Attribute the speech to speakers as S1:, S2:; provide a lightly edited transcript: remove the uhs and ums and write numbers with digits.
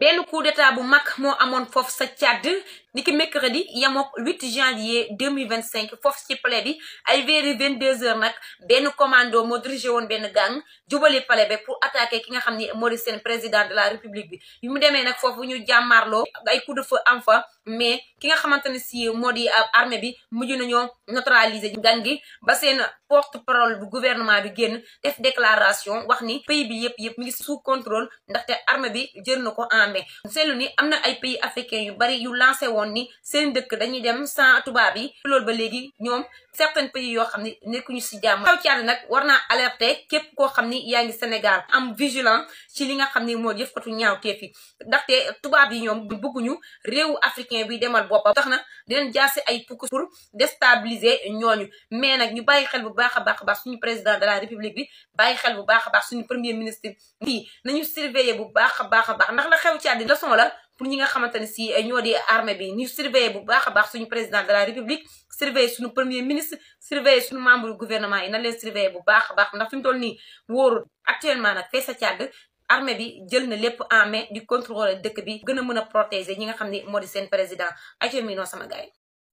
S1: benn coup d'état bu mag moo amoon foofu sa Tchad niki mercredi yamook 8 janvier 2025 foofu ci palais bi ay vers 22h nag benn commando moo dirigé woon benn gang jubali palais bi pour attaquer ki nga xam ni moo di seen président de la république bi bi mu demee nag foofu ñu jàmmaarloo ay coup de feu am fa mais ki nga xamante ne si moo di armée bi mujj nañoo neutraliser gang gi ba seen porte-parole bu gouvernement bi génn def déclaration wax ni pays bi yëpp mi ngi sous contrôle ndaxte armée bi jël na ko en main seetlu ni am na ay pays africains yu bari yu lancé woon ni seen dëkk dañuy dem sans tubaab yi loolu ba léegi ñoom certains pays yoo xam ne nekkuñu si jàmm xew Tchad nag war naa alerter képp koo xam ni yaa ngi Sénégal am vigilant ci li nga xam ni moo jëfkatu ñaawteef yi ndaxte tubaab yi ñoom bëgguñu réewu africain bi demal boppam tax na dinañ jaase ay pukk pour déstabiliser ñooñu mais nag ñu bàyyi xel bu baax a baax suñu président de la république bi bàyyi xel bu baax a baax suñu premier ministre bi nañu surveiller bu baax a baax ndax la xew Tchad leçon la pour ñi nga xamante ne si ñoo di armée bi ñu surveiller bu baax a baax suñu président de la république surveiller suñu premier ministre surveiller suñu membre du gouvernement yi na leen surveiller bu baax a baax ndax fi mu toll nii wóorul actuellement nag fee sa Tchad armée bi jël na lépp en main di contrôler dëkk bi gën a mën a protéger ñi nga xam ne moo di seen président ay mi noo sama gars yi